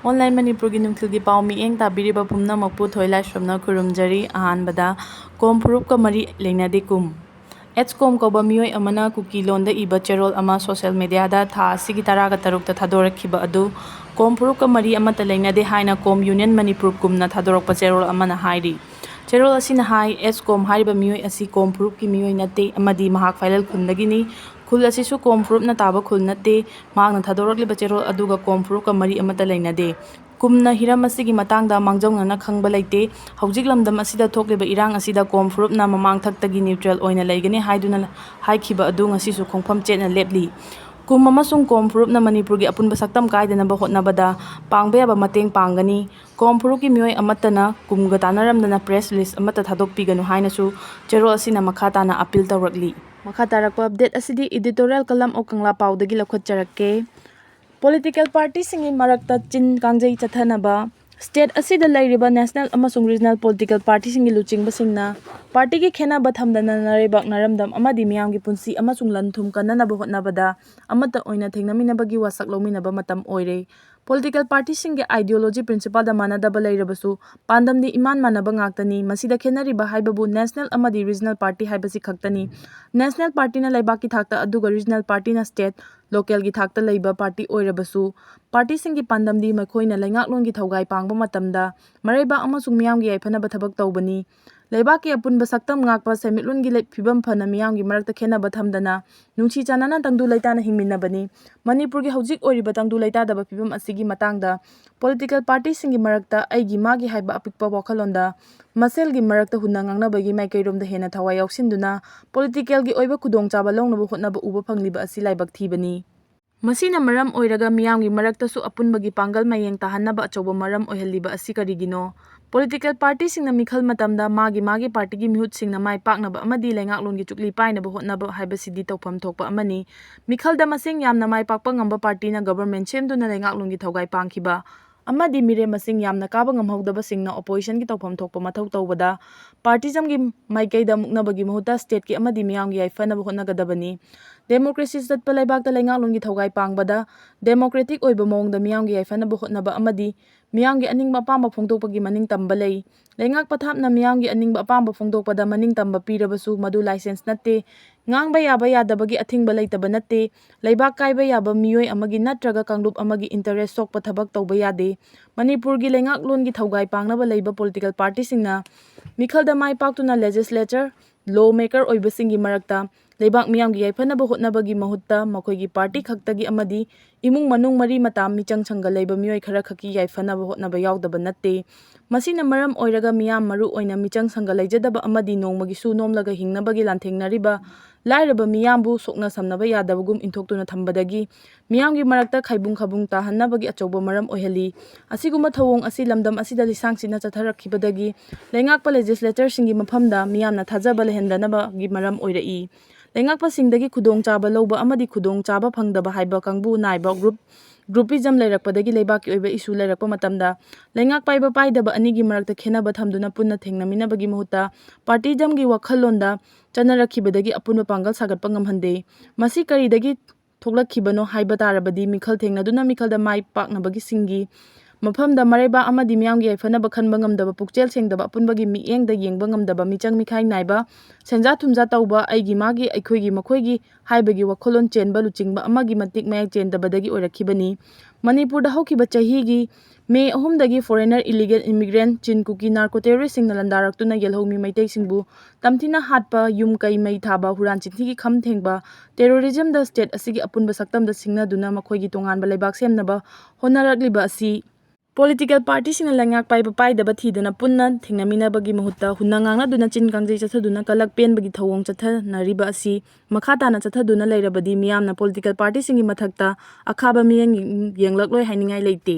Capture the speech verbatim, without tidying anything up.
Online ꯃꯅꯤꯄꯨꯔꯒꯤ ꯅꯨꯡꯊꯤꯜꯒꯤ ꯄꯥꯎ ꯃꯤꯠꯌꯦꯡ ꯇꯥꯕꯤꯔꯤꯕ ꯄꯨꯝꯅꯃꯛꯄꯨ ꯊꯣꯏꯂꯥꯏꯁ꯭ꯔꯝꯅ ꯈꯨꯔꯨꯝꯖꯔꯤ꯫ ꯑꯍꯥꯟꯕꯗ, ꯀꯣꯝ ꯐꯨꯔꯨꯞꯀ ꯃꯔꯤ ꯂꯩꯅꯗꯦ ꯀꯨꯝ꯫ ꯑꯦꯆ ꯀꯣꯝ ꯀꯧꯕ ꯃꯤꯑꯣꯏ ꯑꯃꯅ ꯀꯨꯀꯤ ꯂꯣꯟꯗ ꯏꯕ ꯆꯦꯔꯣꯜ ꯑꯃ ꯁꯣꯁꯤꯌꯦꯜ ꯃꯦꯗꯤꯌꯥꯗ ꯊꯥ ꯑꯁꯤꯒꯤ ꯇꯔꯥꯒ ꯇꯔꯨꯛꯇ ꯊꯥꯗꯣꯔꯛꯈꯤꯕ ꯑꯗꯨ ꯀꯣꯝ ꯐꯨꯔꯨꯞꯀ ꯃꯔꯤ ꯑꯃꯠꯇ ꯂꯩꯅꯗꯦ ꯍꯥꯏꯅ ꯀꯣꯝ ꯌꯨꯅꯤꯌꯟ ꯃꯅꯤꯄꯨꯔ ꯀꯨꯝꯅ ꯊꯥꯗꯣꯔꯛꯄ ꯆꯦꯔꯣꯜ ꯑꯃꯅ ꯍꯥꯏꯔꯤ꯫ ꯆꯦꯔꯣꯜ ꯑꯁꯤꯅ ꯍꯥꯏ, ꯑꯦꯆ ꯀꯣꯝ ꯍꯥꯏꯔꯤꯕ ꯃꯤꯑꯣꯏ ꯑꯁꯤ ꯀꯣꯝ ꯐꯨꯔꯨꯞꯀꯤ ꯃꯤꯑꯣꯏ ꯅꯠꯇꯦ ꯑꯃꯗꯤ ꯃꯍꯥꯛ ꯐꯥꯏꯂꯦꯜ ꯈꯨꯟꯗꯒꯤꯅꯤ꯫ ꯈꯨꯜ ꯑꯁꯤꯁꯨ ꯀꯣꯝ ꯐꯨꯔꯨꯞꯅ ꯇꯥꯕ ꯈꯨꯜ ꯅꯠꯇꯦ꯫ ꯃꯍꯥꯛꯅ ꯊꯥꯗꯣꯔꯛꯂꯤꯕ ꯆꯦꯔꯣꯜ ꯑꯗꯨꯒ ꯀꯣꯝ ꯐꯨꯔꯨꯞꯀ ꯃꯔꯤ ꯑꯃꯠꯇ ꯂꯩꯅꯗꯦ꯫ ꯀꯨꯝꯅ ꯍꯤꯔꯝ ꯑꯁꯤꯒꯤ ꯃꯇꯥꯡꯗ ꯃꯥꯡꯖꯧꯅꯅ ꯈꯪꯕ ꯂꯩꯇꯦ꯫ ꯍꯧꯖꯤꯛ ꯂꯝꯗꯝ ꯑꯁꯤꯗ ꯊꯣꯛꯂꯤꯕ ꯏꯔꯥꯡ ꯑꯁꯤꯗ ꯀꯣꯝ ꯐꯨꯔꯨꯞꯅ ꯃꯃꯥꯡꯊꯛꯇꯒꯤ ꯅ꯭ꯌꯨꯇ꯭ꯔꯦꯜ ꯑꯣꯏꯅ ꯂꯩꯒꯅꯤ ꯍꯥꯏꯗꯨꯅ ꯍꯥꯏꯈꯤꯕ ꯑꯗꯨ ꯉꯁꯤꯁꯨ ꯈꯣꯡꯐꯝ ꯆꯦꯠꯅ ꯂꯦꯞꯂꯤ꯫ ꯀꯨꯝ ꯑꯃꯁꯨꯡ ꯀꯣꯝ ꯐꯨꯔꯨꯞꯅ ꯃꯅꯤꯄꯨꯔꯒꯤ ꯑꯄꯨꯟꯕ ꯁꯛꯇꯝ ꯀꯥꯏꯗꯅꯕ ꯍꯣꯠꯅꯕꯗ ꯄꯥꯡꯕ ꯌꯥꯕ ꯃꯇꯦꯡ ꯄꯥꯡꯒꯅꯤ꯫ ꯀꯣꯝ ꯐꯨꯔꯨꯞꯀꯤ ꯃꯤꯑꯣꯏ ꯑꯃꯠꯇꯅ ꯀꯨꯝꯒ ꯇꯥꯟꯅꯔꯝꯗꯅ ꯄ꯭ꯔꯦꯁ ꯔꯤꯂꯤꯖ ꯑꯃꯠꯇ ꯊꯥꯗꯣꯛꯄꯤꯒꯅꯨ ꯍꯥꯏꯅꯁꯨ ꯆꯦꯔꯣꯜ ꯑꯁꯤꯅ ꯃꯈꯥ ꯇꯥꯅ ꯑꯄꯤꯜ ꯇꯧꯔꯛꯂꯤ꯫ ꯃꯈꯥ ꯇꯥꯔꯛꯄ ꯑꯞꯗꯦꯠ ꯑꯁꯤꯗꯤ editorial column of ꯀꯪꯂꯥ ꯄꯥꯎꯗꯒꯤ ꯂꯧꯈꯠꯆꯔꯛꯀꯦ꯫ ꯄꯣꯂꯤꯇꯤꯀꯦꯜ ꯄꯥꯔꯇꯤꯁꯤꯡꯒꯤ ꯃꯔꯛꯇ ꯆꯤꯟ ꯀꯥꯡꯖꯩ ꯆꯠꯊꯅꯕ ꯁ꯭ꯇꯦꯠ ꯑꯁꯤꯗ ꯂꯩꯔꯤꯕ ꯅꯦꯁꯅꯦꯜ ꯑꯃꯁꯨꯡ ꯔꯤꯖꯅꯦꯜ ꯄꯣꯂꯤꯇꯤꯀꯦꯜ ꯄꯥꯔꯇꯤꯁꯤꯡꯒꯤ ꯂꯨꯆꯤꯡꯕꯁꯤꯡꯅ ꯄꯥꯔꯇꯤꯒꯤ ꯈꯦꯟꯅꯕ ꯊꯝꯗꯅ ꯅꯔꯩꯕꯥꯛ ꯅꯔꯝꯗꯝ ꯑꯃꯗꯤ ꯃꯤꯌꯥꯝꯒꯤ ꯄꯨꯟꯁꯤ ꯑꯃꯁꯨꯡ ꯂꯟ ꯊꯨꯝ ꯀꯟꯅꯅꯕ ꯍꯣꯠꯅꯕꯗ ꯑꯃꯠꯇ ꯑꯣꯏꯅ ꯊꯦꯡꯅꯃꯤꯟꯅꯕꯒꯤ ꯋꯥꯁꯛ ꯂꯧꯃꯤꯟꯅꯕ ꯃꯇꯝ ꯑꯣꯏꯔꯦ꯫ ꯄꯣꯂꯤꯇꯤꯀꯦꯜ ꯄꯥꯔꯇꯤꯁꯤꯡꯒꯤ ideology principle ꯗ ꯃꯥꯟꯅꯗꯕ ꯂꯩꯔꯕꯁꯨ ꯄꯥꯟꯗꯝꯗꯤ ꯏꯃꯥꯟ ꯃꯥꯟꯅꯕ ꯉꯥꯛꯇꯅꯤ꯫ ꯃꯁꯤꯗ ꯈꯦꯠꯅꯔꯤꯕ ꯍꯥꯏꯕꯕꯨ ꯅꯦꯁꯅꯦꯜ ꯑꯃꯗꯤ ꯔꯤꯖꯅꯦꯜ ꯄꯥꯔꯇꯤ ꯍꯥꯏꯕꯁꯤ ꯈꯛꯇꯅꯤ꯫ ꯅꯦꯁꯅꯦꯜ ꯄꯥꯔꯇꯤꯅ ꯂꯩꯕꯥꯛꯀꯤ ꯊꯥꯛꯇ ꯑꯗꯨꯒ ꯔꯤꯖꯅꯦꯜ ꯄꯥꯔꯇꯤꯅ ꯁ꯭ꯇꯦꯠ, ꯂꯣꯀꯦꯜꯒꯤ ꯊꯥꯛꯇ ꯂꯩꯕ ꯄꯥꯔꯇꯤ ꯑꯣꯏꯔꯕꯁꯨ ꯄꯥꯔꯇꯤꯁꯤꯡꯒꯤ ꯄꯥꯟꯗꯝꯗꯤ ꯃꯈꯣꯏꯅ ꯂꯩꯉꯥꯛꯂꯣꯟꯒꯤ ꯊꯧꯒꯥꯏ ꯄꯥꯡꯕ ꯃꯇꯝꯗ ꯃꯔꯩꯕꯥꯛ ꯑꯃꯁꯨꯡ ꯃꯤꯌꯥꯝꯒꯤ ꯌꯥꯏꯐꯅꯕ ꯊꯕꯛ ꯇꯧꯕꯅꯤ꯫ ꯂꯩꯕꯥꯛꯀꯤ ꯑꯄꯨꯟꯕ ꯁꯛꯇꯝ ꯉꯥꯛꯄ ꯁꯦꯟꯃꯤꯠꯂꯣꯟꯒꯤ ꯂꯩ-, ꯐꯤꯕꯝ ꯐꯅ ꯃꯤꯌꯥꯝꯒꯤ ꯃꯔꯛꯇ ꯈꯦꯟꯅꯕ ꯊꯝꯗꯅ ꯅꯨꯡꯁꯤ ꯆꯥꯟꯅꯅ ꯇꯪꯗꯨ ꯂꯩꯇꯥꯅ ꯍꯤꯡꯃꯤꯟꯅꯕꯅꯤ꯫ ꯃꯅꯤꯄꯨꯔꯒꯤ ꯍꯧꯖꯤꯛ ꯑꯣꯏꯔꯤꯕ ꯇꯪꯗꯨ ꯂꯩꯇꯥꯗꯕ ꯐꯤꯕꯝ ꯑꯁꯤꯒꯤ ꯃꯇꯥꯡꯗ ꯄꯣꯂꯤꯇꯤꯀꯦꯜ ꯄꯥꯔꯇꯤꯁꯤꯡꯒꯤ ꯃꯔꯛꯇ ꯑꯩꯒꯤ ꯃꯥꯒꯤ ꯍꯥꯏꯕ ꯑꯄꯤꯛꯄ ꯋꯥꯈꯜꯂꯣꯟꯗ ꯃꯁꯦꯜꯒꯤ ꯃꯔꯛꯇ ꯍꯨꯟꯅ ꯉꯥꯡꯅꯕꯒꯤ ꯃꯥꯏꯀꯩꯔꯣꯝꯗ ꯍꯦꯟꯅ ꯊꯋꯥꯏ ꯌꯥꯎꯁꯤꯟꯗꯨꯅ ꯄꯣꯂꯤꯇꯤꯀꯦꯜꯒꯤ ꯑꯣꯏꯕ ꯈꯨꯗꯣꯡꯆꯥꯕ ꯂꯧꯅꯕ ꯍꯣꯠꯅꯕ ꯎꯕ ꯐꯪꯂꯤꯕ ꯑꯁꯤ ꯂꯥꯏꯕꯛ ꯊꯤꯕꯅꯤ꯫ ꯃꯁꯤꯅ ꯃꯔꯝ ꯑꯣꯏꯔꯒ ꯃꯤꯌꯥꯝꯒꯤ ꯃꯔꯛꯇꯁꯨ ꯑꯄꯨꯟꯕꯒꯤ ꯄꯥꯡꯒꯜ ꯃꯌꯦꯡ ꯇꯥꯍꯟꯅꯕ ꯑꯆꯧꯕ ꯃꯔꯝ ꯑꯣꯏꯍꯜꯂꯤꯕ ꯑꯁꯤ ꯀꯔꯤꯒꯤꯅꯣ? ꯄꯣꯂꯤꯇꯤꯀꯦꯜ ꯄꯥꯔꯇꯤꯁꯤꯡꯅ ꯃꯤꯈꯜ ꯃꯇꯝꯗ ꯃꯥꯒꯤ ꯃꯥꯒꯤ ꯄꯥꯔꯇꯤꯒꯤ ꯃꯤꯍꯨꯠꯁꯤꯡꯅ ꯃꯥꯏ ꯄꯥꯛꯅꯕ ꯑꯃꯗꯤ ꯂꯩꯉꯥꯛꯂꯣꯟꯒꯤ ꯆꯨꯛꯂꯤ ꯄꯥꯏꯅꯕ ꯍꯣꯠꯅꯕ ꯍꯥꯏꯕꯁꯤꯗꯤ ꯇꯧꯐꯝ ꯊꯣꯛꯄ ꯑꯃꯅꯤ꯫ ꯃꯤꯈꯜꯗ ꯃꯁꯤꯡ ꯌꯥꯝꯅ ꯃꯥꯏ ꯄꯥꯛꯄ ꯉꯝꯕ ꯄꯥꯔꯇꯤꯅ ꯒꯕꯔꯃꯦꯟ ꯁꯦꯝꯗꯨꯅ ꯂꯩꯉꯥꯛꯂꯣꯟꯒꯤ ꯊꯧꯒꯥꯏ ꯄꯥꯡꯈꯤꯕ ꯑꯃꯗꯤ ꯃꯤꯔꯦꯞ ꯃꯁꯤꯡ ꯌꯥꯝꯅ ꯀꯥꯕ ꯉꯝꯍꯧꯗꯕꯁꯤꯡꯅ oppositionꯒꯤ ꯇꯧꯐꯝ ꯊꯣꯛꯄ ꯃꯊꯧ ꯇꯧꯕꯗ partyismꯒꯤ ꯃꯥꯏꯀꯩꯗ ꯃꯨꯛꯅꯕꯒꯤ ꯃꯍꯨꯠꯇ stateꯀꯤ ꯑꯃꯗꯤ ꯃꯤꯌꯥꯝꯒꯤ ꯌꯥꯏꯐꯅꯕ ꯍꯣꯠꯅꯒꯗꯕꯅꯤ꯫ Democracy ꯆꯠꯄ ꯂꯩꯕꯥꯛꯇ ꯂꯩꯉꯥꯛꯂꯣꯟꯒꯤ ꯊꯧꯒꯥꯏ ꯄꯥꯡꯕꯗ democratic ꯑꯣꯏꯕ ꯃꯑꯣꯡꯗ ꯃꯤꯌꯥꯝꯒꯤ ꯌꯥꯏꯐꯅꯕ ꯍꯣꯠꯅꯕ ꯑꯃꯗꯤ ꯃꯤꯌꯥꯝꯒꯤ ꯑꯅꯤꯡꯕ ꯑꯄꯥꯝꯕ ꯐꯣꯡꯗꯣꯛꯄꯒꯤ ꯃꯅꯤꯡꯇꯝꯕ ꯂꯩ꯫ ꯂꯩꯉꯥꯛ ꯄꯊꯥꯞꯅ ꯃꯤꯌꯥꯝꯒꯤ ꯑꯅꯤꯡꯕ ꯑꯄꯥꯝꯕ ꯐꯣꯡꯗꯣꯛꯄꯗ ꯃꯅꯤꯡꯇꯝꯕ ꯄꯤꯔꯕꯁꯨ ꯃꯗꯨ license ꯅꯠꯇꯦ꯫ ꯉꯥꯡꯕ ꯌꯥꯕ ꯌꯥꯗꯕꯒꯤ ꯑꯊꯤꯡꯕ ꯂꯩꯇꯕ ꯅꯠꯇꯦ꯫ ꯂꯩꯕꯥꯛ ꯀꯥꯏꯕ ꯌꯥꯕ ꯃꯤꯑꯣꯏ ꯑꯃꯒꯤ ꯅꯠꯇ꯭ꯔꯒ ꯀꯥꯡꯂꯨꯞ ꯑꯃꯒꯤ interest ꯁꯣꯛꯄ ꯊꯕꯛ ꯇꯧꯕ ꯌꯥꯗꯦ꯫ ꯃꯅꯤꯄꯨꯔꯒꯤ ꯂꯩꯉꯥꯛꯂꯣꯟꯒꯤ ꯊꯧꯒꯥꯏ ꯄꯥꯡꯅꯕ ꯂꯩꯕ political partyꯁꯤꯡꯅ ꯃꯤꯈꯜꯗ ꯃꯥꯏ ꯄꯥꯛꯇꯨꯅ legislature, lawmaker ꯑꯣꯏꯕꯁꯤꯡꯒꯤ ꯃꯔꯛꯇ ꯂꯩꯕꯥꯛ ꯃꯤꯌꯥꯝꯒꯤ ꯌꯥꯏꯐꯅꯕ ꯍꯣꯠꯅꯕꯒꯤ ꯃꯍꯨꯠꯇ ꯃꯈꯣꯏꯒꯤ party ꯈꯛꯇꯒꯤ ꯑꯃꯗꯤ ꯏꯃꯨꯡ ꯃꯅꯨꯡ ꯃꯔꯤ ꯃꯇꯥ ꯃꯤꯆꯪ ꯁꯪꯒ ꯂꯩꯕ ꯃꯤꯑꯣꯏ ꯈꯔ ꯈꯛꯀꯤ ꯌꯥꯏꯐꯅꯕ ꯍꯣꯠꯅꯕ ꯌꯥꯎꯗꯕ ꯅꯠꯇꯦ꯫ ꯃꯁꯤꯅ ꯃꯔꯝ ꯑꯣꯏꯔꯒ ꯃꯤꯌꯥꯝ ꯃꯔꯨ ꯑꯣꯏꯅ ꯃꯤꯆꯪ ꯁꯪꯒ ꯂꯩꯖꯗꯕ ꯑꯃꯗꯤ ꯅꯣꯡꯃꯒꯤ ꯁꯨ ꯅꯣꯝꯂꯒ ꯍꯤꯡꯅꯕꯒꯤ ꯂꯥꯟꯊꯦꯡꯅꯔꯤꯕ ꯂꯥꯏꯔꯕ ꯃꯤꯌꯥꯝꯕꯨ ꯁꯣꯛꯅ ꯁꯝꯅꯕ ꯌꯥꯗꯕꯒꯨꯝ ꯏꯟꯊꯣꯛꯇꯨꯅ ꯊꯝꯕꯗꯒꯤ ꯃꯤꯌꯥꯝꯒꯤ ꯃꯔꯛꯇ ꯈꯥꯏꯕꯨꯡ ꯈꯥꯕꯨꯡ ꯇꯥꯍꯟꯅꯕꯒꯤ ꯑꯆꯧꯕ ꯃꯔꯝ ꯑꯣꯏꯍꯜꯂꯤ꯫ ꯑꯁꯤꯒꯨꯝꯕ ꯊꯧꯑꯣꯡ ꯑꯁꯤ ꯂꯝꯗꯝ ꯑꯁꯤꯗ ꯂꯤꯁꯥꯡꯁꯤꯠꯅ ꯆꯠꯊꯔꯛꯈꯤꯕꯗꯒꯤ ꯂꯩꯉꯥꯛꯄ legislatorꯁꯤꯡꯒꯤ ꯃꯐꯝꯗ ꯃꯤꯌꯥꯝꯅ ꯊꯥꯖꯕ ꯂꯩꯍꯟꯗꯅꯕꯒꯤ ꯃꯔꯝ ꯑꯣꯏꯔꯛꯏ꯫ ꯂꯩꯉꯥꯛꯄꯁꯤꯡꯗꯒꯤ ꯈꯨꯗꯣꯡꯆꯥꯕ ꯂꯧꯕ ꯑꯃꯗꯤ ꯈꯨꯗꯣꯡꯆꯥꯕ ꯐꯪꯗꯕ ꯍꯥꯏꯕ ꯀꯥꯡꯕꯨ ꯅꯥꯏꯕ group, groupism ꯂꯩꯔꯛꯄꯗꯒꯤ ꯂꯩꯕꯥꯛꯀꯤ ꯑꯣꯏꯕ issue ꯂꯩꯔꯛꯄ ꯃꯇꯝꯗ ꯂꯩꯉꯥꯛ ꯄꯥꯏꯕ ꯄꯥꯏꯗꯕ ꯑꯅꯤꯒꯤ ꯃꯔꯛꯇ ꯈꯦꯟꯅꯕ ꯊꯝꯗꯨꯅ ꯄꯨꯟꯅ ꯊꯦꯡꯅꯃꯤꯟꯅꯕꯒꯤ ꯃꯍꯨꯠꯇ partyismꯒꯤ ꯋꯥꯈꯜꯂꯣꯟꯗ ꯆꯠꯅꯔꯛꯈꯤꯕꯗꯒꯤ ꯑꯄꯨꯟꯕ ꯄꯥꯡꯒꯜ ꯁꯥꯒꯠꯄ ꯉꯝꯍꯟꯗꯦ꯫ ꯃꯁꯤ ꯀꯔꯤꯗꯒꯤ ꯊꯣꯛꯂꯛꯈꯤꯕꯅꯣ ꯍꯥꯏꯕ ꯇꯥꯔꯕꯗꯤ ꯃꯤꯈꯜ ꯊꯦꯡꯅꯗꯨꯅ ꯃꯤꯈꯜꯗ ꯃꯥꯏ ꯄꯥꯛꯅꯕꯒꯤꯁꯤꯡꯒꯤ ꯃꯐꯝꯗ ꯃꯔꯩꯕꯥꯛ ꯑꯃꯗꯤ ꯃꯤꯌꯥꯝꯒꯤ ꯌꯥꯏꯐꯅꯕ ꯈꯟꯕ ꯉꯝꯗꯕ, ꯄꯨꯛꯆꯦꯜ ꯁꯦꯡꯗꯕ, ꯑꯄꯨꯟꯕꯒꯤ ꯃꯤꯠꯌꯦꯡꯗ ꯌꯦꯡꯕ ꯉꯝꯗꯕ, ꯃꯤꯆꯪ ꯃꯤꯈꯥꯏ ꯅꯥꯏꯕ, ꯁꯦꯟꯖꯥ ꯊꯨꯝꯖꯥ ꯇꯧꯕ, ꯑꯩꯒꯤ ꯃꯥꯒꯤ ꯑꯩꯈꯣꯏꯒꯤ ꯃꯈꯣꯏꯒꯤ ꯍꯥꯏꯕꯒꯤ ꯋꯥꯈꯜꯂꯣꯟ ꯆꯦꯟꯕ ꯂꯨꯆꯤꯡꯕ ꯑꯃꯒꯤ ꯃꯇꯤꯛ ꯃꯌꯥꯏ ꯆꯦꯟꯗꯕꯗꯒꯤ ꯑꯣꯏꯔꯛꯈꯤꯕꯅꯤ꯫ ꯃꯅꯤꯄꯨꯔꯗ ꯍꯧꯈꯤꯕ ꯆꯍꯤꯒꯤ ꯃꯦ ꯑꯍꯨꯝꯗꯒꯤ foreigner illegal immigrant ꯆꯤꯟ ꯀꯨꯀꯤ narco terroristꯁꯤꯡꯅ ꯂꯥꯟꯗꯥꯔꯛꯇꯨꯅ ꯌꯦꯜꯍꯧꯃꯤ ꯃꯩꯇꯩꯁꯤꯡꯕꯨ ꯇꯝꯊꯤꯅ ꯍꯥꯠꯄ, ꯌꯨꯝ ꯀꯩ ꯃꯩ ꯊꯥꯕ, ꯍꯨꯔꯥꯟ ꯆꯤꯟꯊꯤꯒꯤ ꯈꯝ ꯊꯦꯡꯕ, terrorismꯗ state ꯑꯁꯤꯒꯤ ꯑꯄꯨꯟꯕ ꯁꯛꯇꯝꯗ ꯁꯤꯡꯅꯗꯨꯅ ꯃꯈꯣꯏꯒꯤ ꯇꯣꯉꯥꯟꯕ ꯂꯩꯕꯥꯛ ꯁꯦꯝꯅꯕ ꯍꯣꯠꯅꯔꯛꯂꯤꯕ ꯑꯁꯤ political partyꯁꯤꯡꯅ ꯂꯩꯉꯥꯛ ꯄꯥꯏꯕ ꯄꯥꯏꯗꯕ ꯊꯤꯗꯅ ꯄꯨꯟꯅ ꯊꯦꯡꯅꯃꯤꯟꯅꯕꯒꯤ ꯃꯍꯨꯠꯇ ꯍꯨꯟꯅ ꯉꯥꯡꯅꯗꯨꯅ ꯆꯤꯟ ꯀꯥꯡꯖꯩ ꯆꯠꯊꯗꯨꯅ ꯀꯂꯛ ꯄꯦꯟꯕꯒꯤ ꯊꯧꯑꯣꯡ ꯆꯠꯊꯅꯔꯤꯕ ꯑꯁꯤ ꯃꯈꯥ ꯇꯥꯅ ꯆꯠꯊꯗꯨꯅ ꯂꯩꯔꯕꯗꯤ ꯃꯤꯌꯥꯝꯅ political partyꯁꯤꯡꯒꯤ ꯃꯊꯛꯇ ꯑꯈꯥꯕ ꯃꯤꯠꯌꯦꯡ ꯌꯦꯡꯂꯛꯂꯣꯏ ꯍꯥꯏꯅꯤꯡꯉꯥꯏ ꯂꯩꯇꯦ꯫